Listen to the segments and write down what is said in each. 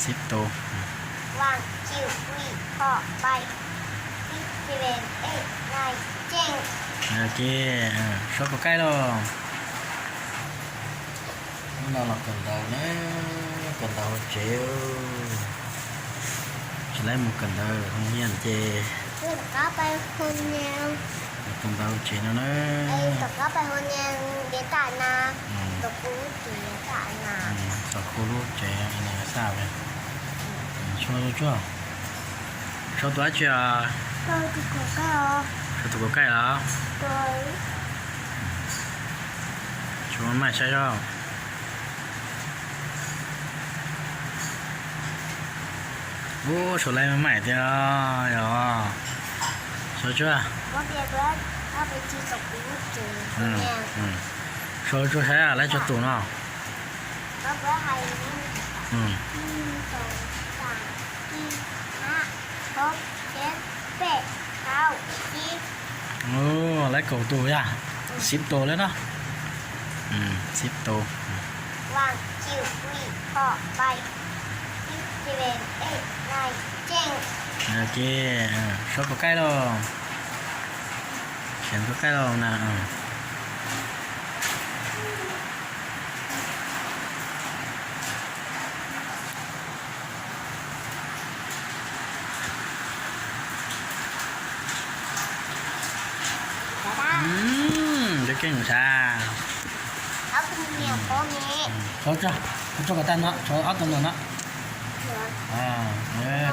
Xib tus. One, two, three, four, five, six, seven, eight, nine, ten. Ok, sau kaum kaij lauj. Hnub no los kawm ntawv na, kawm ntawv hauv tsev. Tsis laib mus kawm ntawv hoo hias ces kawm ntawv hauv tsev no na. Tom qab lub tsev na, xaj. Sau tus dab tsi os? Sau tus kaum kaij los? Sau maj maj saib os. Ub, sau laib maj maj tiag yog. Sau tsuag. Sau tsuag saib laib tsuag tus no. Laib kaum tus yog. Xib tus lawm no. Xib tus. Ok, sau kaum kaij lauj. Sau kaum kaij lauj na. Cov keej sav. Tshuav, tshuav kom tag no, tshuav ob tug no no.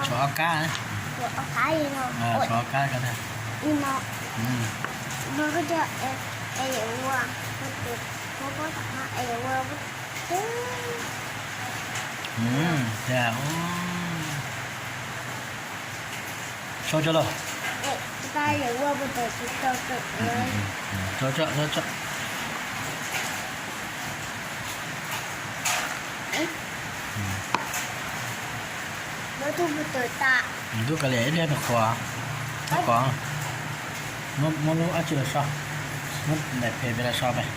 Tshuav ob kab. Tshuav ob kab ko tag. Sau tso lauj. Sau tso, sau tso. Ntub kav liam ib pliag nws qhuav. Qhuav, muab lub dab tsi los so, muab daim phem pem los so pem.